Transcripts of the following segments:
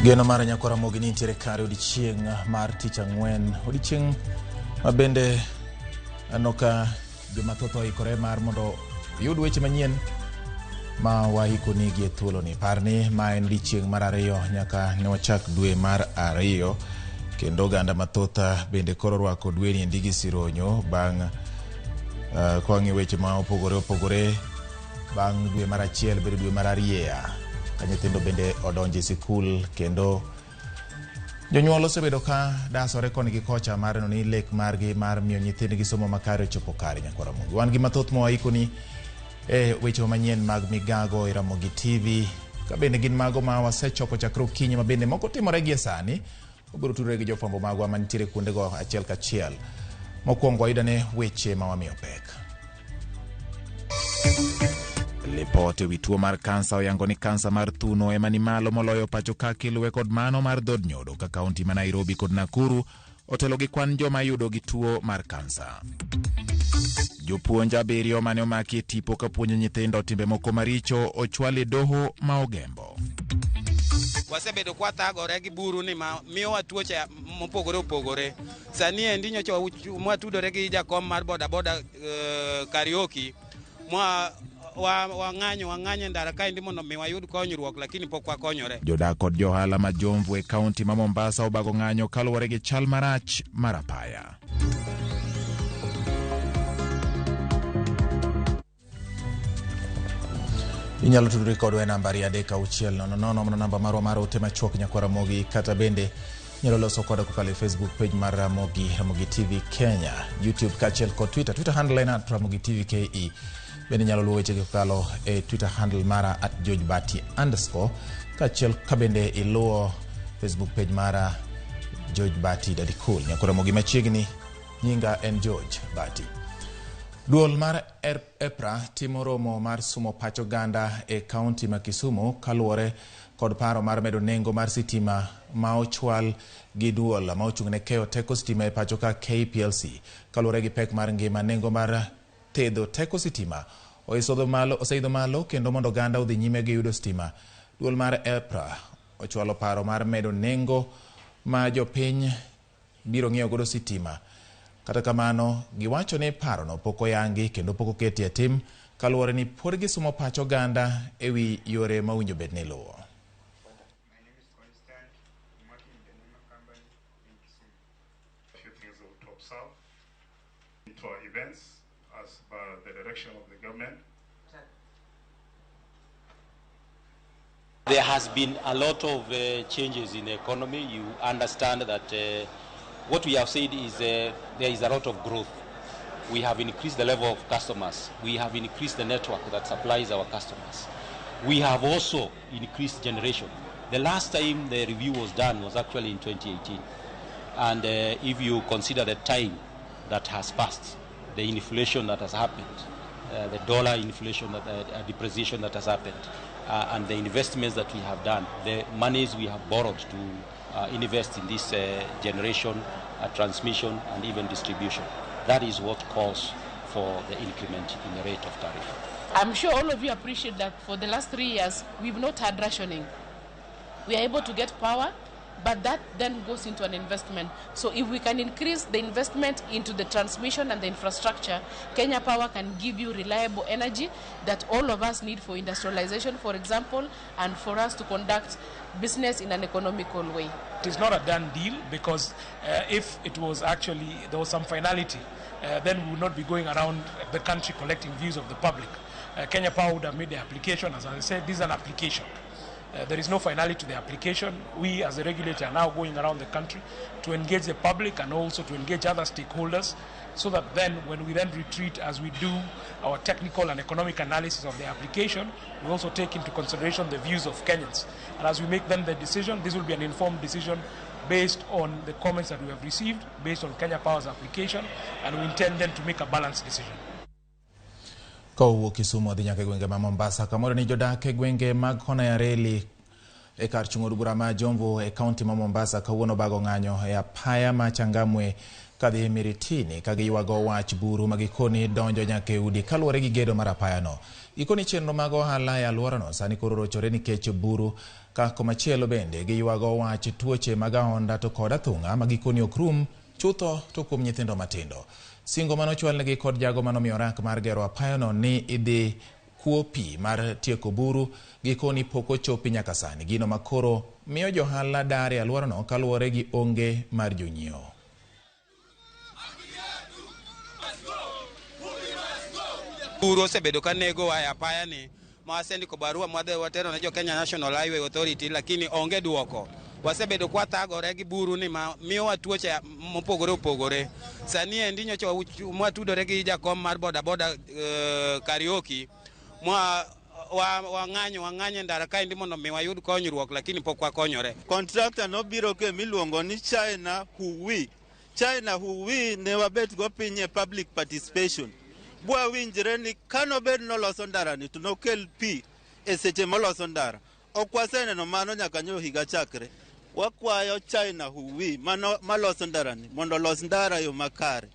Geno mar Nyakwar Ramogi ni nitiere kare odiechieng' mar tich ang'wen. Odiechieng' ma bende aneno ka joma thoth oikore mar mondo oyud weche manyien ma waikonigi e thuoloni. Par ni ma en odiechieng' mar ariyo nyaka ne wachak dwe mar ariyo kendo oganda mathoth bende koro orwako dweni endi gi sironyo bang' kwang'iyo weche ma opogore opogore bang' dwe mar achiel bedo dwe mar arieya ka nyithindo bende odonjo e sikul kendo jonyuol osebedo ka dasore koni gi kocha mar neno ni lek margi mar miyo nyithindgi somo makare ochopo kare. Nyakwar Ramogi, wan gi mathoth mawaikoni e weche manyien mag migago e Ramogi TV ka bende gin mago ma wasechoko chakre okinyi ma bende moko timore gie sani. Wabiro tudore gi jofwambo magwa mantiere kuondego achiel kachiel. Mokwongo wayudane weche ma wamiyo pek. Lipot ewi tuo mar kansa oyango ni kansa mar thuno ema ni malo moloyo pacho ka kiluwe kod mano mar dhod nyodo ka kaunti ma Nairobi kod Nakuru otelo gi kwan joma iyudo gi tuo mar kansa. Jopuonj 7 mane omaki e tipo ka puonjo nyithindo timbe moko maricho ochwal e doho ma Ogembo. Wasebedo kwathagore gi buru ni ma miyowa tuoche mopogore opogore. Sani endi nyocha mwatudore gi jakom mar bodaboda Kariuki, mwa wang'anyo e ndara kaendi mondo mi wayud konyruok, lakini pok wakonyore. Jodak kod johala ma Jomvu e kaunti ma Mombasa obago ng'anyo kaluwore gi chal marach mar apaya. Inyalo tudori kodwa e namba 36000, mano namba marwa mar ote machuok Nyakwar Ramogi, kata bende inyalo loso koda kokalo e Facebook page mar Ramogi, Ramogi TV Kenya, YouTube kaachiel kod Twitter. Twitter handle en at Ramogi TV KE. Bende inyalo luwo wechegi kokalo e Twitter handle mara at George Bati underscore, kaachiel ka bende iluwo Facebook page mara George Bati Daddy Cool. Nyakwar Ramogi machiegni, nyinga en George Bati. Duol mar EPRA timo romo mar sumo pach oganda e kaunti ma Kisumu kaluwore kod paro mar medo nengo mar sitima ma ochwal gi duol ma ochung' ne keyo teko sitima e pacho ka KPLC. Kaluwore gi pek mar ngima, nengo mar thedho teko sitima oseidho malo kendo mondo oganda odhi nyime gi yudo sitima. Duol mar EPRA ochwalo paro mar medo nengo ma jopiny biro ng'iewo godo sitima. Kata kamano, giwacho ni parono pok oyangi kendo pok oketi e tim kaluwore ni pod gisumo pach oganda e wi yore ma owinjo bed ni iluwo. There has been a lot of changes in the economy. You understand that what we have said is there is a lot of growth. We have increased the level of customers. We have increased the network that supplies our customers. We have also increased generation. The last time the review was done was actually in 2018. And if you consider the time that has passed, the inflation that has happened, the dollar inflation, that depreciation that has happened, and the investments that we have done, the monies we have borrowed to invest in this generation, transmission, and even distribution. That is what calls for the increment in the rate of tariff. I'm sure all of you appreciate that for the last 3 years, we've not had rationing. We are able to get power, but that then goes into an investment. So if we can increase the investment into the transmission and the infrastructure, Kenya Power can give you reliable energy that all of us need for industrialization, for example, and for us to conduct business in an economical way. It is not a done deal because if it was actually, there was some finality, then we would not be going around the country collecting views of the public. Kenya Power would have made the application. As I said, this is an application. There is no finality to the application. We as a regulator are now going around the country to engage the public and also to engage other stakeholders so that then when we then retreat as we do our technical and economic analysis of the application, we also take into consideration the views of Kenyans. And as we make then the decision, this will be an informed decision based on the comments that we have received, based on Kenya Power's application, and we intend then to make a balanced decision. Kowuok Kisumu odhi nyaka e gwenge ma Mombasa kamoro ni jodak e gwenge mag kona ya reli e kar chung' od bura ma Jomvu e kaunti ma Mombasa kawuono bago ng'anyo e apaya ma Changamwe kadhi Miritini ka giywago wach buru ma gikoni donjo nyaka e udi kaluwore gi gedo mar apayano. Gikoni chenro mag ohala e alworano sani koro rochore nikech buru. Ka komachielo bende giywago wach tuoche mag ahonda to kod athung'a ma gikoni ok rum chutho to kuom nyithindo matindo. Singo manochwalnegi kod jago manomiyo orak mar gero apayano ni idhi kuo pi mar tieko buru gikoni pok ochopi nyaka sani. Gino makoro miyo johala dar e alworano kaluwore gi onge mar jonyiewo. Buru osebedo ka negowa e apaya ni ma wasendiko barua mwadhi watero ne jo Kenya National Highway Authority, lakini onge duoko. Wasebedo kwathagore gi buru ni ma miyowa tuoche mopogore opogore. Sani endi nyocha mwatudore gi jakom mar bodaboda Kariuki mwa wang'anyo wang'anyo e ndara kaendi mondo mi wayud konyruok, lakini pok wakonyore. Contractor nobiro ke miluongo ni China Huwi. China Huwi ne wabet go piny e public participation. Bwa winjre ni kanobed noloso ndara ni to nokel pi e seche moloso ndara. Ok waseneno mano nyaka nyo higa chakre. Wakwayo China Huwi mano maloso ndara ni mondo olos ndara yo makare.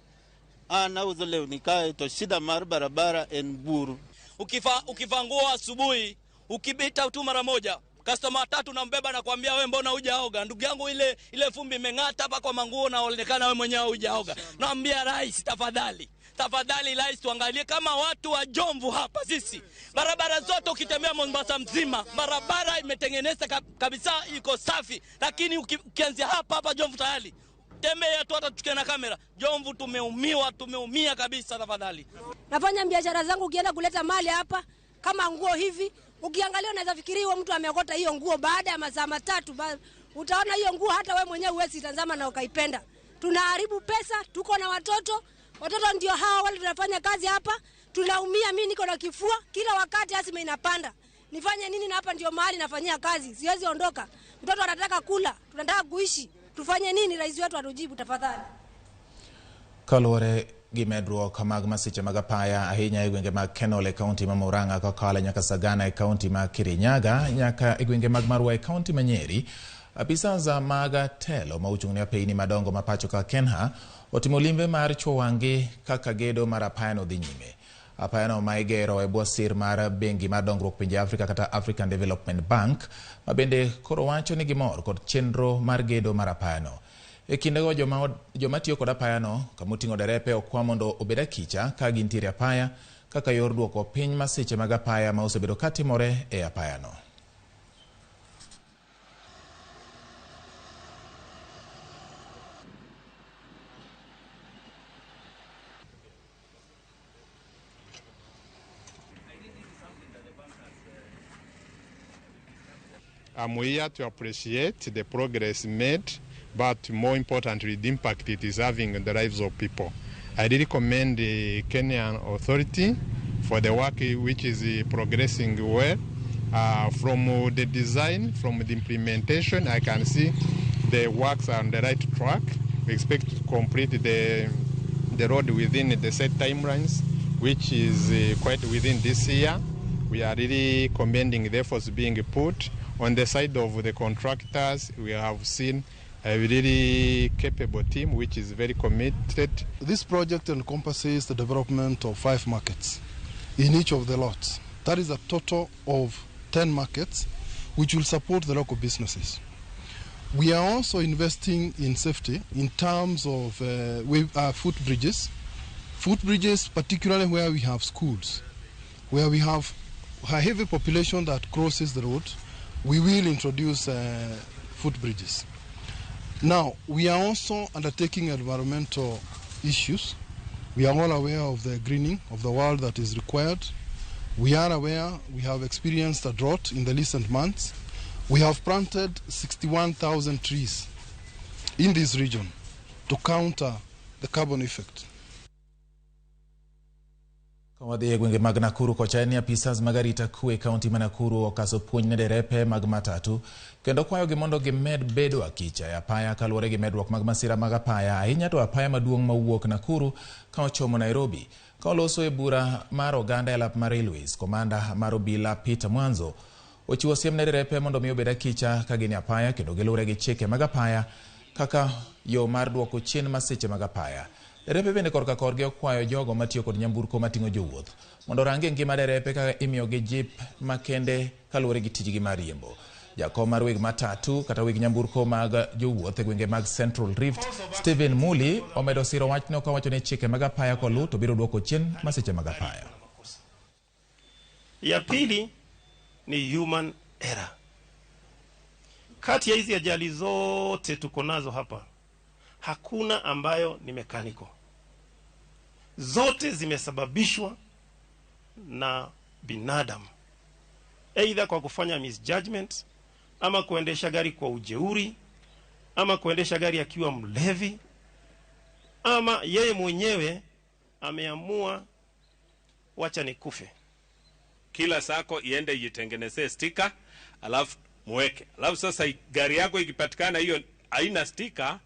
An auso lewni kae to shida mar barabara en buru. Ukivaa nguo asubuhi, ukipita tu mara moja, customer watatu nambeba na kuambia wewe mbona hujaoga? Ndugu yangu ile ile fumbi imeng'ata hapa kwa manguo na onekana wewe mwenyewe hujaoga. Naambia rais tafadhali. Tafadhali rais, tuangalie kama watu wa Jomvu hapa sisi. Barabara zote ukitembea Mombasa mzima, barabara imetengeneza kabisa, iko safi. Lakini ukianzia hapa hapa Jomvu tayari tembea tu hata tuchukue na kamera. Jomvu tumeumia, tumeumia kabisa tafadhali. Nafanya biashara zangu, ukienda kuleta mali hapa kama nguo hivi, ukiangalia unaweza fikiria huyo mtu ameokota hiyo nguo baada ya masaa matatu. Utaona hiyo nguo hata wewe mwenyewe huwezi tazama na ukaipenda. Tunaharibu pesa, tuko na watoto. Watoto ndio hawa wale tunafanya kazi hapa, tunaumia. Mimi niko na kifua kila wakati, asima inapanda. Nifanye nini? Na hapa ndio mahali nafanyia kazi, siwezi ondoka. Mtoto anataka kula, tunataka kuishi. Tufanye nini? Rais wetu atujibu tafadhali. Kaluwore gi medruok mag masiche mag apaya ahinya e gwenge mag Kenol e kaunti ma Murang'a kokalo nyaka Sagana e kaunti ma Kirinyaga nyaka e gwenge mag Marwa e kaunti ma Nyeri, apisas mag telo ma ochung' ne apeyni madongo ma pacho ka Kenha otimo limbe mar chuo wang'gi kaka gedo mar apayano dhi nyime. Apayano ma igero e bwo sir mar bengi mar dongruok pinje Afrika kata African Development Bank, ma bende koro wacho ni gimor kod chenro mar gedo mar apayano. E kindego joma tiyo kod apayano kamoting'o derepe okwa mondo obed akicha ka gintiere apaya kaka yor duoko piny masiche mag apaya ma osebedo katimore e apayano. I'm here to appreciate the progress made, but more importantly, the impact it is having on the lives of people. I really commend the Kenyan authority for the work which is progressing well. From the design, from the implementation, I can see the works are on the right track. We expect to complete the road within the set timelines, which is quite within this year. We are really commending the efforts being put. On the side of the contractors, we have seen a really capable team which is very committed. This project encompasses the development of 5 markets in each of the lots. That is a total of 10 markets which will support the local businesses. We are also investing in safety in terms of footbridges. Footbridges, particularly where we have schools, where we have a heavy population that crosses the road. We will introduce footbridges. Now, we are also undertaking environmental issues. We are all aware of the greening of the world that is required. We are aware we have experienced a drought in the recent months. We have planted 61,000 trees in this region to counter the carbon effect. Wadhi e gwenge mag Nakuru kocha en ni apisas mag arita kwe e kaunti ma Nakuru okaso puonj ne derepe mag matatu kendo kwayogi mondo gimed bedo akicha e apaya kaluwore gi medruok mag masira mag apaya, ahinya to apaya maduong' mawuok Nakuru ka ochomo Nairobi. Ka oloso e bura mar oganda e lap mar Railways, komanda mar obila Peter Mwanzo ochiwo siem ne derepe mondo mi obed akicha ka gin e apaya kendo giluwre gi chike mag apaya kaka yo mar duoko chien masiche mag apaya. Derepe bende korka korgi okwayo jogo matiyo kod nyamburko mating'o jowuoth mondo orange ngima derepe kaka imiyogi jip makende kaluwore gi tijgi mar riembo. Jakom mar weg matatu kata weg nyamburko mag jowuoth e gwenge mag Central Rift, Stephen Muli, omedo siro wachno kawacho ni chike mag apaya koluw to biro duoko chien masiche mag apaya. Ya pili ni human error. Kati ya hizi ajali zote tuko nazo hapa, hakuna ambayo ni mechanical. Zote zimesababishwa na binadamu, aidha kwa kufanya misjudgment, ama kuendesha gari kwa ujeuri, ama kuendesha gari akiwa mlevi, ama yeye mwenyewe ameamua wacha nikufe. Kila sako iende ijitengenezee stika, alafu muweke. Alafu sasa gari yako ikipatikana hiyo haina stika,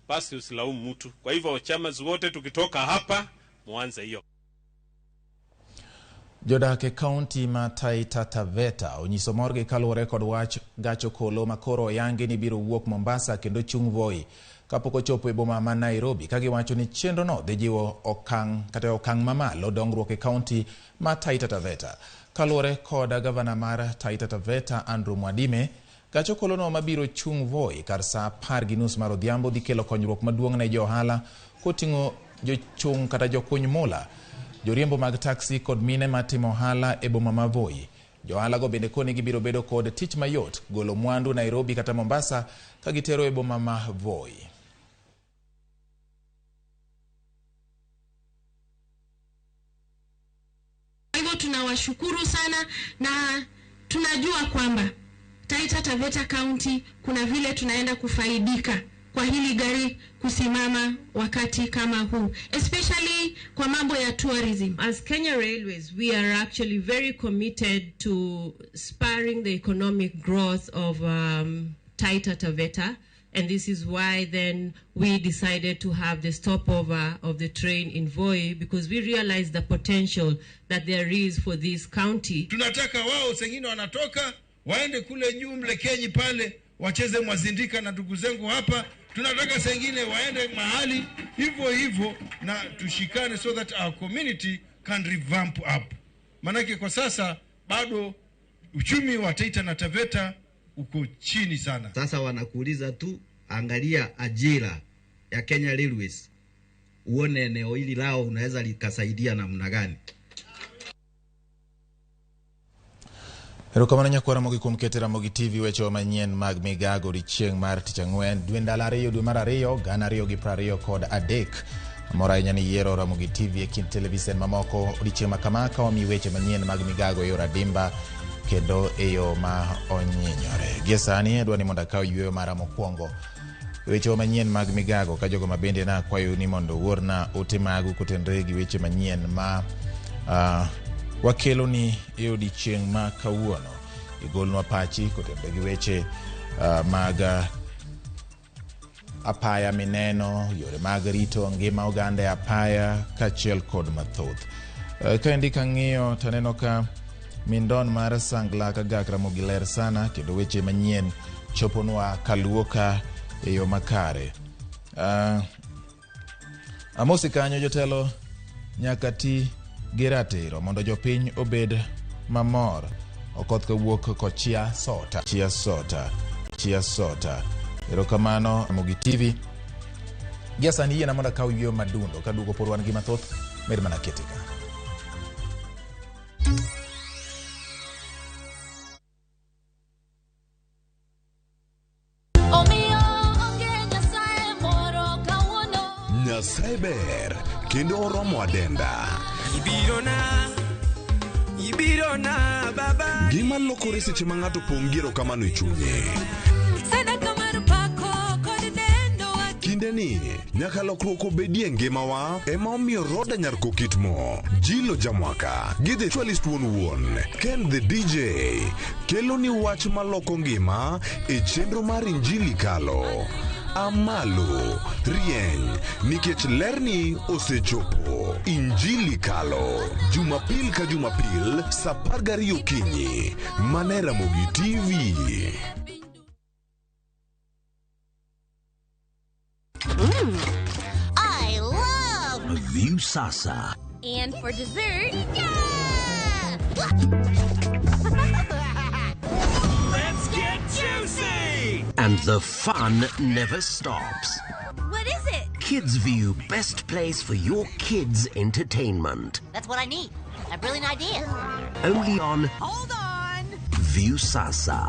basi usilaumu mtu. Kwa hivyo chama wote tukitoka hapa muanze hiyo. Jodak e kaunti ma Taita Taveta onyiso morgi kaluwore kod wach gach okolo makoro oyangi ni biro wuok Mombasa kendo chung' Voi kapok ochopo e boma ma Nairobi, ka giwacho ni chenrono dhi jiwo okang' kata okang' mamalo dongruok e kaunti ma Taita Taveta. Kaluwore kod gavana mar Taita Taveta Andrew Mwadime, gach okolono mabiro chung' Voi kar saa 10:30 mar odhiambo dhi kelo konyruok maduong' ne jo ohala koting'o jochung' kata jokuny mula, joriembo mag taxi kod mine matimo ohala e boma ma Voi. Jo-ohala go bende koni gibiro bedo kod tich mayot golo mwandu Nairobi kata Mombasa ka gitero e boma ma Voi. Kwa hivyo tunawashukuru sana na tunajua kwamba Taita Taveta County kuna vile tunaenda kufaidika kwa hili gari kusimama wakati kama huu, especially kwa mambo ya tourism. As Kenya Railways, we are actually very committed to spurring the economic growth of Taita Taveta, and this is why then we decided to have the stopover of the train in Voi, because we realized the potential that there is for this county. Tunataka wao sengine wanatoka waende kule juu Mlekenyi pale wacheze mwazindika na ndugu zangu hapa. Tunataka sengine waende mahali hivyo hivyo na tushikane so that our community can revamp up. Manake kwa sasa bado uchumi wa Taita na Taveta uko chini sana. Sasa wanakuuliza tu, angalia ajira ya Kenya Railways, uone eneo hili lao unaweza likasaidia namna gani. Erokamano nyakwar Ramogi kuom keto Ramogi TV weche manyien mag migago odiechieng' mar tich ang'wen dwe ndalo 2 dwe mar 2 2023. Amor ahinya ni yiero Ramogi TV e kind televisen mamoko odiechieng' ma kama ka wamiyi weche manyien mag migago e yor adimba kendo e yo ma onyinyore. Gie sani adwa ni mondo akaw yueyo mara mokwongo weche manyien mag migago ka jogo mabende nakwayo ni mondo uorna ote magu kotenore gi weche manyien ma wakelo ni e odiechieng' ma kawuono. Igolnwa pachi kotenore gi weche mag apaya mineno, yore mag rito ngima oganda e apaya kaachiel kod mathoth. Kaendi kang'iyo taneno ka mindon mar Sangla Kagak Ramogi ler sana kendo weche manyien choponwa kaluo ka e yo makare. Amosi kanyo jotelo nyaka ti gi ratiro mondo jopiny obed mamor. Okoth kawuok kochia sota, chia sota, chia sota. Erokamano Ramogi TV. Gia sani yiena mondo akaw yueyo madundo kaduogo pod wan gi mathoth med mana kete ka. Nyasaye ber kendo oromo adenda. Ibirona baba. Gima lokore seche ma ng'ato pong' gi erokamano e chunye. Kinde ni nyaka lokruok obedie ngimawa ema omiyo Roda Nyar Kokitmo, Jilo Jamwaka gi The Actualist wuon wuon, Ken the DJ kelo ni wach maloko ngima e chenro mar Injili Kalo. Amalo rieny nikech lerni osechopo. Injili Kalo, Jumapil ka Jumapil saa 12 okinyi, mana Ramogi TV. I love Viusasa. And for dessert, yeah! Let's get And the fun never stops. What is it? Kids View, best place for your kids' entertainment. That's what I need. A brilliant idea. Only on Hold on. Viusasa.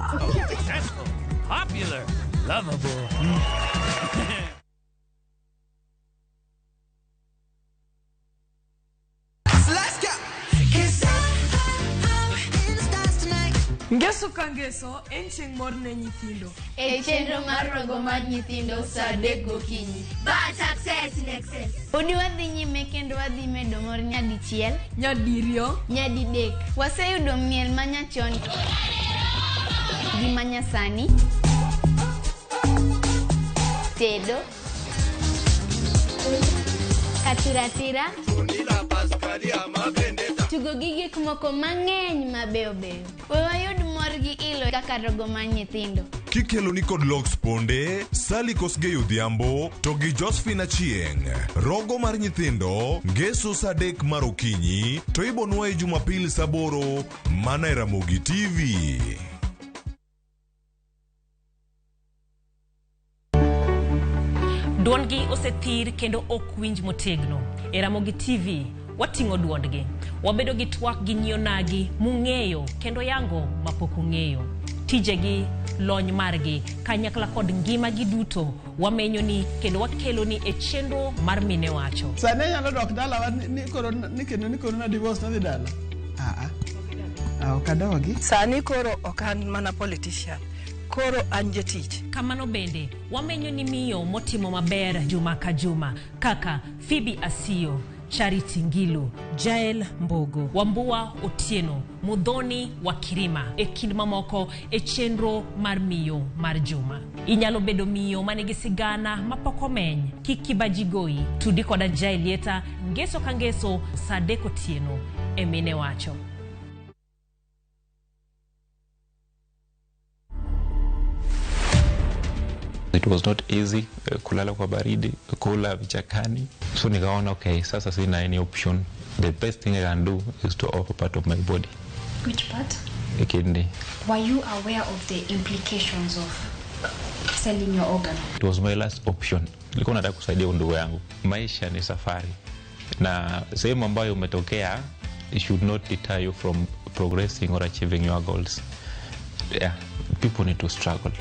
Successful, popular, lovable. Let's go. 'Cause I'm in the stars tonight. Ngeso ka ngeso en chieng' mor ne nyithindo. E chenro mar rogo mar nyithindo sa 3 gokinyi. But success in excess. Podi wadhi nyime kendo wadhi medo mor nyadichiel, nyadiriyo, nyadidek. Waseyudo miel manyachon gi manyasani, tedo, katiratira, tugo gi gik moko mang'eny mabeyo beyo. We wayud mor gi ilo kaka rogo mar nyithindo. Kikelo ni kod Lox Ponde, Sally Kosgei Odhiambo to gi Josephine Achieng'. Rogo mar nyithindo, ngeso sa 3 mar okinyi, to ibonwaye Jumapil sa 8 mana e Ramogi TV. Duondgi osethir kendo ok winj motegno. E Ramogi TV wating'o duondgi. Wabedo gi twak gi nyionagi mung'eyo kendo yango mapok ung'eyo. Tijegi, lony margi, kanyakla kod ngimagi duto wamenyo ni kendo wakelo ni e chenro mar Mine Wacho. Sani anyalo dok dalawa ni koro ni kendo ni koro na divorce nadhi dala. Ok adogi. Sani koro ok an mana politician. Koro an jatich. Kamano bende wamenyo ni miyo motimo maber juma ka juma kaka Phoebe Asiyo, Charity Ngilu, Jael Mbogo, Wambua Otieno, Mudhoni wa Kirima e kind mamoko e chenro mar miyo mar juma. Inyalo bedo miyo manigi sigana mapok omeny. Kik kibaji goyi, tudi koda Jael Yeta ngeso ka ngeso sa 3 otieno e Mine Wacho. It was not easy, kulala kwa baridi, kula vichakani. So nikaona okay, sasa sina any option. The best thing I can do is to offer part of my body. Which part? A kidney. Were you aware of the implications of selling your organ? It was my last option. Nilikuwa nataka kusaidia ndugu yangu. Maisha ni safari. Na sehemu ambayo umetokea, it should not deter you from progressing or achieving your goals. Yeah, people need to struggle.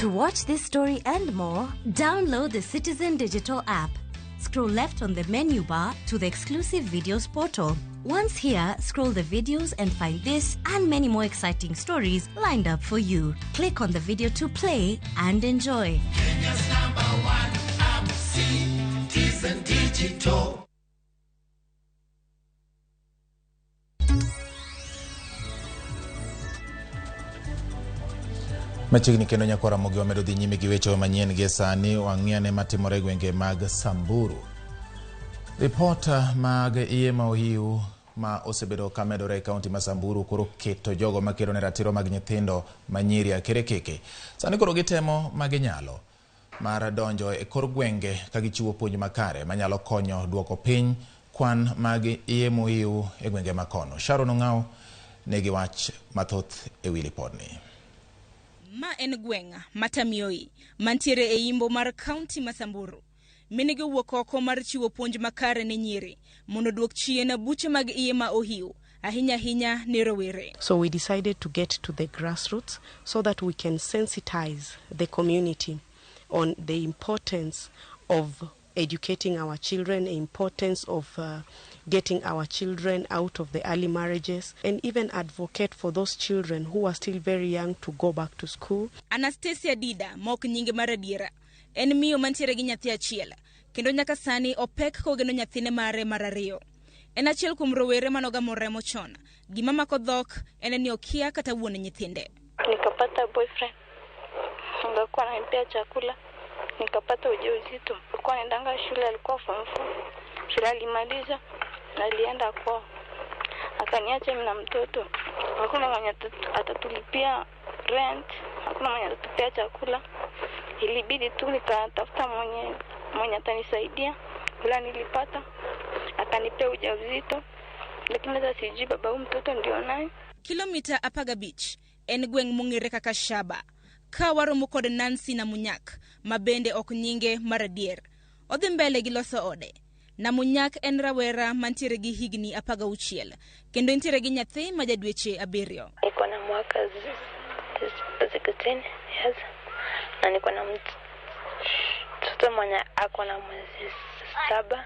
To watch this story and more, download the Citizen Digital app. Scroll left on the menu bar to the exclusive videos portal. Once here, scroll the videos and find this and many more exciting stories lined up for you. Click on the video to play and enjoy. Kenya's #1 app, Citizen Digital. Machiegni kendo nyakwara Ramogi wamedo dhi nyime gi weche manyien gi sani wang'iyane matimore e gwenge mag Samburu. Ripot mag iye ma ohiu ma osebedo ka medore e kaunti ma Samburu koro keto jogo makedo ne ratiro mag nyithindo manyiri akerekeke. Sani koro gitemo maginyalo mar donjo e kor gwenge ka gichiwo puonj makare manyalo konyo duoko piny kwan mag iye mohiu e gwenge makono. Sharon Ong'aw nigi wach mathoth e wi lipodni. Ma en gweng' Matamioi mantiere e imbo mar kaunti ma Samburu. Minegi owuok oko mar chiwo puonj makare ne nyiri mondo duok chien buche mag iye ma ohiu ahinya ahinya ne rowere. So we decided to get to the grassroots so that we can sensitize the community on the importance of educating our children, the importance of getting our children out of the early marriages, and even advocate for those children who are still very young to go back to school. Anastasia Dida mok nyinge mar adiera en miyo mantiere gi nyathi achiel kendo nyaka sani opek kogeno nyathine mare mar ariyo. En achiel kuom rowere manogamo remo chon. Gima mako dhok en ni okia kata wuon nyithinde. Nikapata boyfriend, alikuwa ananipea chakula, nikapata ujauzito. Alikuwa anaendanga shule, alikuwa form 4. Shule alimaliza na alienda kwao, akaniacha mimi na mtoto. Hakuna mwenye atatulipia rent, hakuna mwenye atatupea chakula. Ilibidi tu nikatafuta mwenye atanisaidia. Ila nilipata, akanipea ujauzito, lakini sasa sijui baba huyu mtoto ndio naye. Kilomita 15 en gweng' mong'ere kaka Shaba, Ka waromo kod Nancy Namunyak, ma bende ok nyinge mar adier. Odhi mbele gi loso ode. Namunyak en rawera mantiere gi higni 16 kendo entiere gi nyathi ma ja dweche 7. Niko na mwaka 16 years na niko na mtoto mwenye ako na mwezi 7.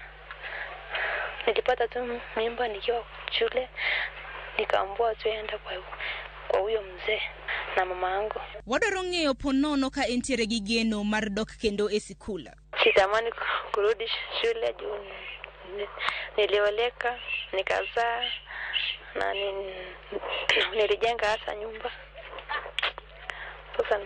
Nilipata tu mimba nikiwa shule, nikaambiwa tu enda kwa huyo mzee na mama yangu. Wadwaro ng'eyo ponono ka entiere gi geno mar dok kendo e sikul. Sitamani kurudi shule juu nilioleka, nikazaa na nilijenga hata nyumba. Sasa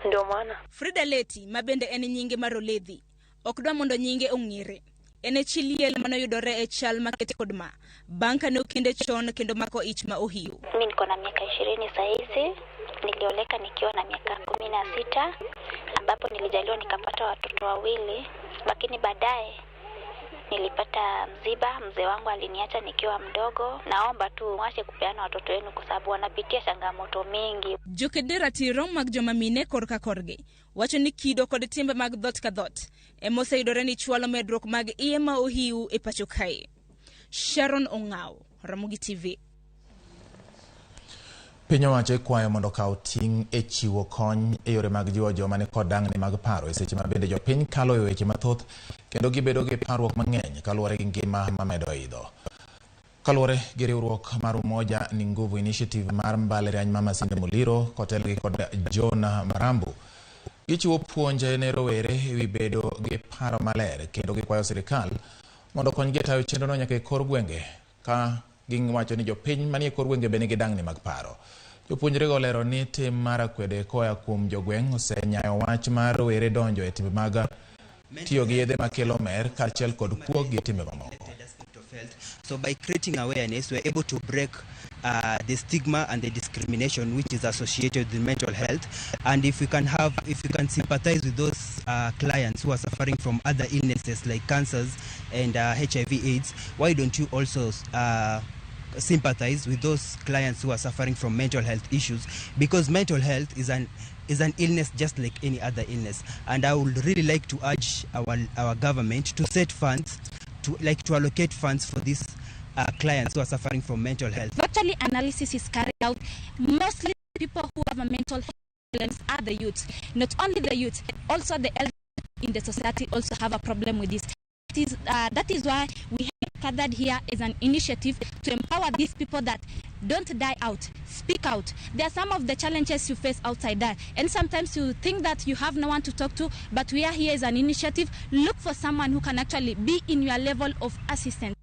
ndio maana. Frida Leti ma bende en nyinge mar Oledhi ok dwa mondo nyinge ong'ere. En e chi liel manoyudore e chal makete kod ma bang' kane okende chon kendo mako ich ma ohiu. Mi niko na miaka 20 saizi, nilioleka nikiwa na miaka 16 ambapo nilijaliwa nikapata watoto wawili, lakini baadaye nilipata mziba. Mzee wangu aliniacha nikiwa mdogo. Naomba tu mwache kupeana watoto wenu kwa sababu wanapitia changamoto mingi. Jokede ratiro mag joma mine korka korgi wacho ni kido kod timbe mag dhot ka dhot ema oseyudore ni chwalo medruok mag iye ma ohiu e pacho kae. Sharon Ong'aw, Ramogi TV. Piny owacho ikwayo mondo okaw ting' e chiwo kony e yore mag jiwo joma nikod dang'ni mag paro e seche ma bende jopiny kalo e weche mathoth kendo gibedo gi parruok mang'eny kaluwore gi ngima mamedo idho. Kaluwore gi riwruok mar Umoja ni Nguvu Initiative mar mbalariany ma Masinde Muliro kotelgi kod John Marambu, gichiwo puonj ne rowere ewi bedo gi paro maler kendo gikwayo sirikal mondo okonygi e tayo chenrono nyaka e kor gwenge ka giwacho ni jopiny manie kor gwenge be nigi dang'ni mag paro. Jopuonjrego olero ni tim mar akwede koa kuom jogweng' osenyayo wach mar rowere donjo e timbe mag tiyo gi yedhe makelo mer kaachiel kod kuo gi timbe mamoko. So by creating awareness, we're able to break the stigma and the discrimination which is associated with mental health. And if we can sympathize with those clients who are suffering from other illnesses like cancers and HIV/AIDS, why don't you also sympathize with those clients who are suffering from mental health issues? Because mental health is an illness just like any other illness. And I would really like to urge our government to set funds, to allocate funds for these clients who are suffering from mental health. Actually, analysis is carried out. Mostly people who have a mental health problems are the youth. Not only the youth, also the elderly in the society also have a problem with this. That is why we have gathered here as an initiative to empower these people that don't die out, speak out. There are some of the challenges you face outside there, and sometimes you think that you have no one to talk to, but we are here as an initiative. Look for someone who can actually be in your level of assistance.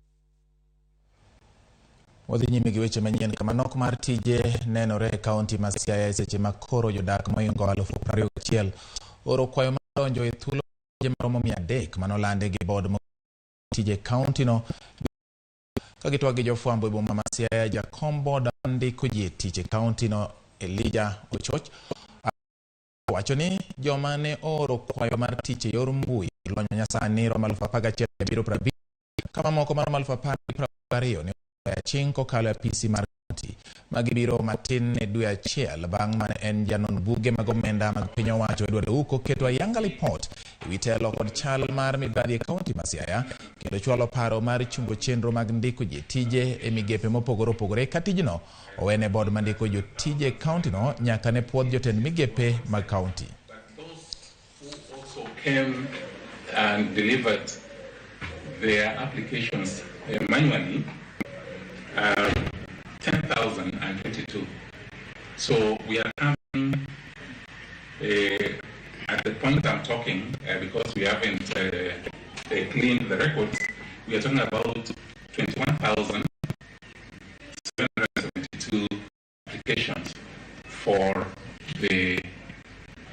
Wadhi nyime gi weche manyien kama nok mar tije nenore e kaunti ma Siaya e seche ma koro jodak mohingo 21,000 oro kwayo mar donjo e thuolo maromo 300 manolandi gi bod tije kaunti no. Ka gitwak gi jofwambo e boma ma Siaya, jakom bod ndiko ji e tich e kaunti no Elijah Ochoch wacho ni joma ne ooro kwayo mar tich e yor mbui lony manyasani romo 11,750 kama moko maromo 10,022 ne aching' kokalo e apisi mar kaunti. Magi biro matin ne dwe achiel bang' mane en janon buge mag omenda mag piny owacho Edward Ouko keto ayanga lipot ewi telo kod chal mar mibadhi e kaunti ma Siaya kendo chwalo paro mar chungo chenro mag ndiko ji tije e migepe mopogore opogore ka tijno owene bod mandiko jotije e kaunti no nyaka ne puodh jotend migepe mag kaunti. Also came and delivered their applications manually, 10,022. So we are coming at the point I'm talking, because we haven't cleaned the records, we are talking about 21,772 applications for the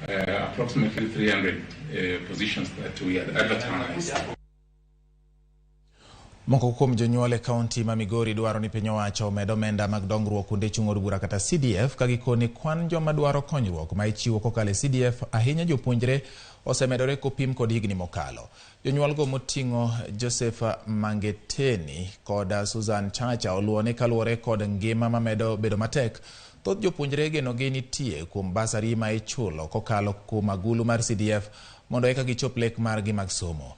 approximately 300 positions that we had advertised. Moko kuom jonyuol e kaunti ma Migori dwaro ni piny owacho omed omenda mag dongruok kuonde chung' od bura kata CDF ka gikoni kwan joma dwaro konyruok ma ichiwo kokalo e CDF ahinya jopuonjre osemedore kopim kod higni mokalo. Jonyuol go moting'o Joseph Mangeteni kod Susan Chacha oluwo ni kaluwore kod ngima mamedo bedo matek, Thoth jopuonjre genogi nitie kuom basari ma ichulo kokalo kuom agulu mar CDF mondo eka gichop lek margi mag somo.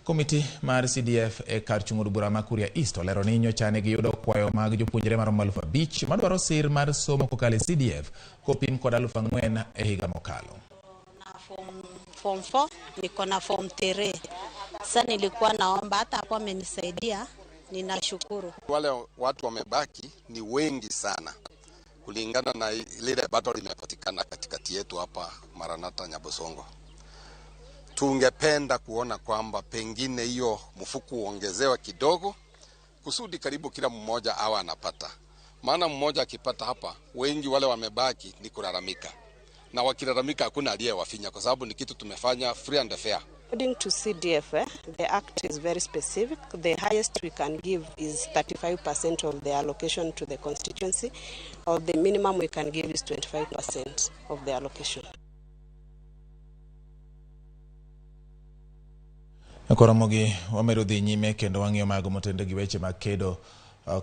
Komiti mar CDF e kar chung' od bura ma Kuria East olero ni nyocha ne giyudo kwayo mag jopuonjre maromo 5,000 madwaro sir mar somo kokalo e CDF kopim kod 4,000 e higa mokalo. Form 4 niko na form 3. Sasa nilikuwa naomba hata hapo amenisaidia, ninashukuru. Wale watu wamebaki ni wengi sana kulingana na lile battle limepatikana katikati yetu hapa Maranatha Nyabosongo. Tungependa kuona kwamba pengine hiyo mfuko uongezewe kidogo kusudi karibu kila mmoja awe anapata. Maana mmoja akipata hapa, wengi wale wamebaki ni kulalamika. Na wakilalamika hakuna aliyewafinya kwa sababu ni kitu tumefanya free and fair. According to CDF, the act is very specific. The highest we can give is 35% of the allocation to the constituency, or the minimum we can give is 25% of the allocation. Koromogi wamedo dhi nyime kendo wang'iyo mago motende gi weche mag kedo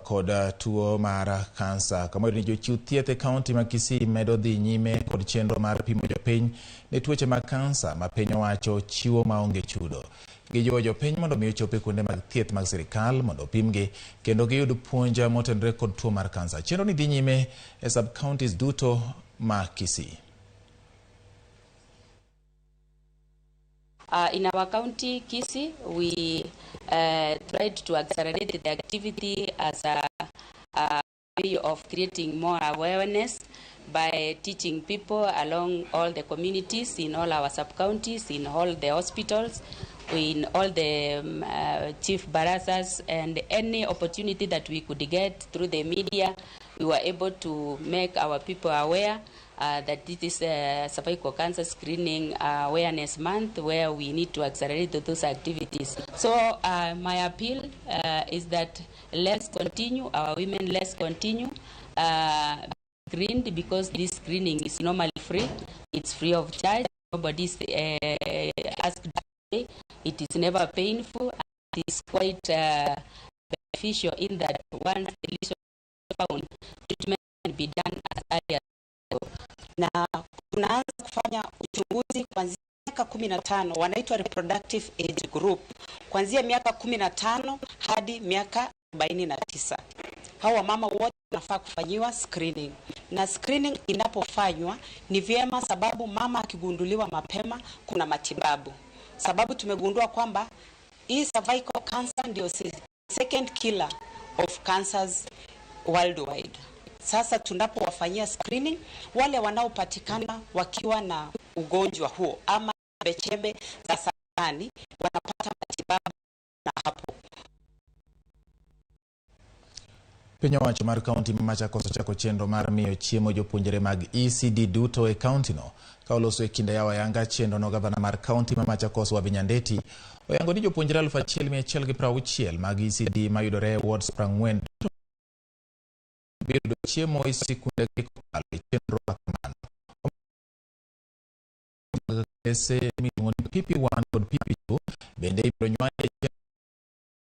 kod tuo mar kansa. Kama ni jochiw thieth e kaunti ma Kisii medo dhi nyime kod chenro mar pimo jopiny ne tuoche mag kansa ma piny owacho chiwo maonge chudo. Gijiwo jopiny mondo mi ochop e kuonde mag thieth mag sirikal mondo opimgi kendo giyud puonj motenore kod tuo mar kansa. Chenro ni dhi nyime e sub counties duto ma Kisii. In our county, Kisii, we tried to accelerate the activity as a way of creating more awareness by teaching people along all the communities, in all our sub-counties, in all the hospitals, in all the chief barazas, and any opportunity that we could get through the media, we were able to make our people aware that this is a cervical cancer screening awareness month where we need to accelerate those activities. So my appeal is that let's continue, our women, let's continue screened, because this screening is normally free. It's free of charge. Nobody's asked to pay. It is never painful. It is quite beneficial in that once the lesion is found, treatment can be done as early as. Na tunaanza kufanya uchunguzi kuanzia miaka 15, wanaitwa reproductive age group, kuanzia miaka 15 hadi miaka 49. Hawa mama wote wanafaa kufanyiwa screening. Na screening inapofanywa ni vyema, sababu mama akigunduliwa mapema kuna matibabu. Sababu tumegundua kwamba hii cervical cancer ndio second killer of cancers worldwide. Sasa tunapowafanyia screening wale wanaopatikana wakiwa na ugonjwa huo ama chembe za saratani wanapata matibabu na hapo. Piny owacho mar kaunti ma Machakos ochako chenro mar miyo chiemo jopuonjre mag ECD duto e kaunti no. Ka oloso e kinde yawo ayanga chenro no, gavana mar kaunti ma Machakos Wavinya Ndeti oyango ni jopuonjre 1160 mag ECD mayudore e wards 40 biro yudo chiemo e sikundegi kokalo e chenro makamano. Klese miluongo ni PP1 kod PP2 bende ibiro nywandie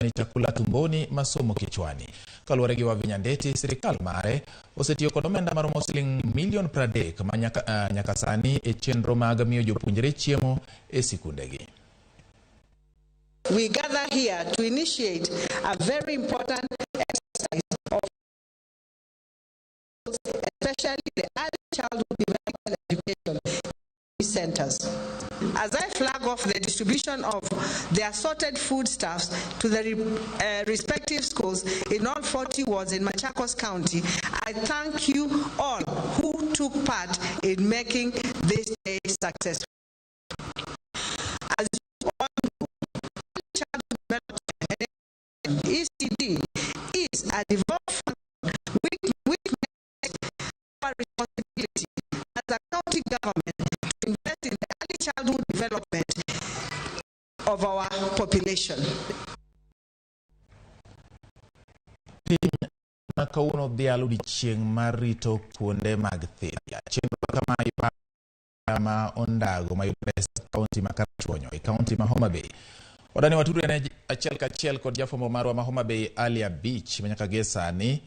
ni chakula tumboni, masomo kichwani. Kaluwore gi Wavinya Ndeti, sirikal mare osetiyo kod omenda maromo siling milion 30 ma nyaka sani e chenro mag miyo jopuonjre chiemo e sikundegi. We gather here to initiate a very important exercise of especially the early childhood development education centers. As I flag off the distribution of the assorted foodstuffs to the respective schools in all 40 wards in Machakos County, I thank you all who took part in making this day successful. As you all know, childhood development ECD is a devolved function which makes our responsibility as a county government to invest in the early childhood development of our population. Piny ma kawuono odhial odiechieng' mar rito kuonde mag thieth. Chenro kama ma ondago mayudore e kaunti ma Karachuonyo e kaunti ma Homa Bay. Wadani watudre ne achiel kachiel kod jafwambo marwa ma Homa Bay Ali Abich ma nyaka gie sani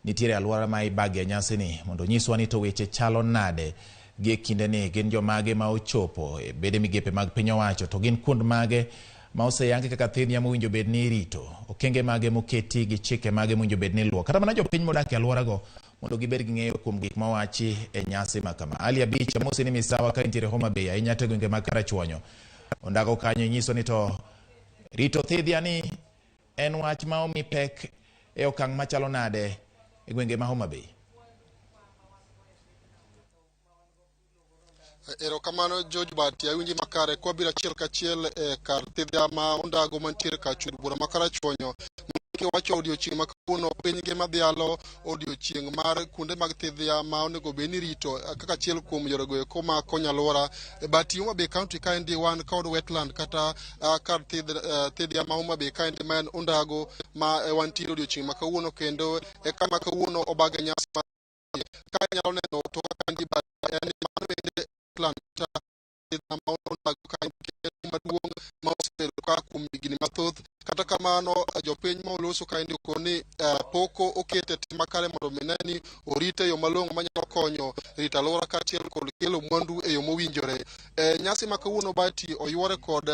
nitiere alwora ma ibage nyasini mondo onyiswa ni to weche chalo nade gi kindeni, gin jomage ma ochopo e bede migepe mag piny owacho, to gin kuond mage ma oseyangi kaka thidhnya mowinjo bed ni irito, okenge mage moketi gi chike mage mowinjo bed ni iluwo, kata mana jopiny modak e alworago mondo gibed gi ng'eyo kuom gik mawachi e nyasi ma kama. Ali Abich, amosi ni misawa ka intiere Homa Bay, ahinya to e gwenge mag Karachuonyo. Ondago kanyo nyiso ni to rito thidhya ni en wach ma omi pek e okang' machalo nade e gwenge ma Homa Bay. Erokamano George Bati, awinji makare. Kwabiro achiel kachiel e kar thidhya ma Ondago mantiere kar chud bura ma Karachuonyo. Kiwacho odiochieng' ma kawuono, piny ngima dhialo odiochieng' mar kuonde mag thidhya ma onego bed ni rito kaka achiel kuom yorego eko ma konyo alwora. E Bati Homa Bay County kaendi wan kod wetland kata kar thidhya ma Homa Bay kaendi ma en Ondago ma wantiere odiochieng' ma kawuono, kendo e kama kawuono obage nyasi mar ka inyalo neno to kaendi Bati en mano bende wetland kata thidhya ma Ondago kaendi maduong' ma osebedo ka kuom higni mathoth. Kata kamano jopiny ma oloso kaendi okoni pok okete tim makare mondo mi ne ni orite e yo malong'o manyalo konyo rito alwora kaachiel kod kelo mwandu e yo mowinjore. Nyasi ma kawuono Bati oyuore kod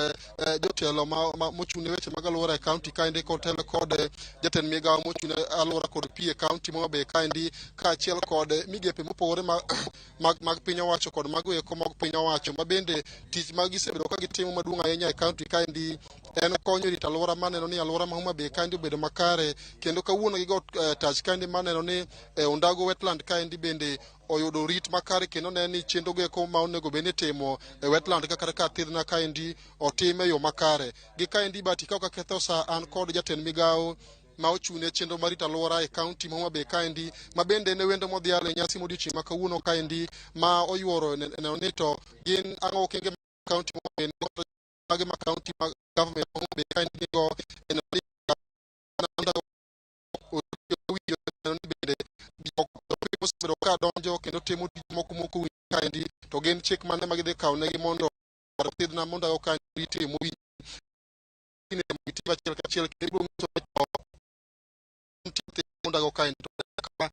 jotelo mochung' ne weche mag alwora e kaunti kaendi kotelo kod jatend migawo mochung' ne alwora kod pi e kaunti ma Homa Bay kaendi kaachiel kod migepe mopogore mag piny owacho kod mago eko mag piny owacho ma bende tich ma gisebedo ka gitimo maduong' ahinya e kaunti kaendi en konyo rito alwora maneno ni alwora ma Homa Bay kaendi obedo makare, kendo kawuono gigo tach kaendi maneno ni Ondago wetland kaendi bende oyudo rit makare, kendo ne ni chenro go eko ma onego bed ni itimo e wetland kaka ka thidhna kaendi otim e yo makare. Gi kaendi Bati ka ok aketho sa, an kod jatend migawo ma ochung' ne chenro mar rito alwora e kaunti ma Homa Bay kaendi ma bende ne wendo modhial e nyasi modiochieng' ma kawuono kaendi ma oyuoro neno ni to gin ang'o okenge ma kaunti ma Homa Bay mage ma kaunti ma government ma Homa Bay kaendi nigo neno ni ni bende jopiny osebedo ka donjo kendo timo tich moko moko kaendi to gin chik mane ma gidhi kawo negi mondo thidhna mondo kaendi rite mowinjore achiel kachiel kendo ibiro nyiso ni to nitie Ondago kaendi to kama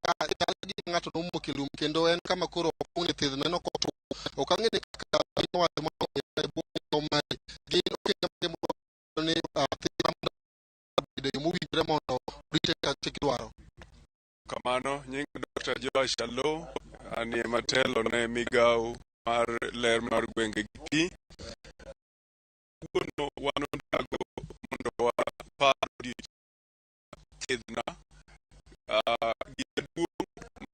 ka chal gi ng'ato nomoko e lum kendo en kama koro opong' e thidhna neno kotwo. Ok ang'e ni kaka piny owacho ma e bwo mari gin okenge mage modwaro ni thidhna mondo obed e yo mowinjore mondo orite kaka chik dwaro. Kamano, nyinga Dr. Joash Aloo, an ema telo ne migawo mar ler mar gwenge gi pi. Kawuono wan Ondago mondo wapar odiochieng' thidhna. Gima duong'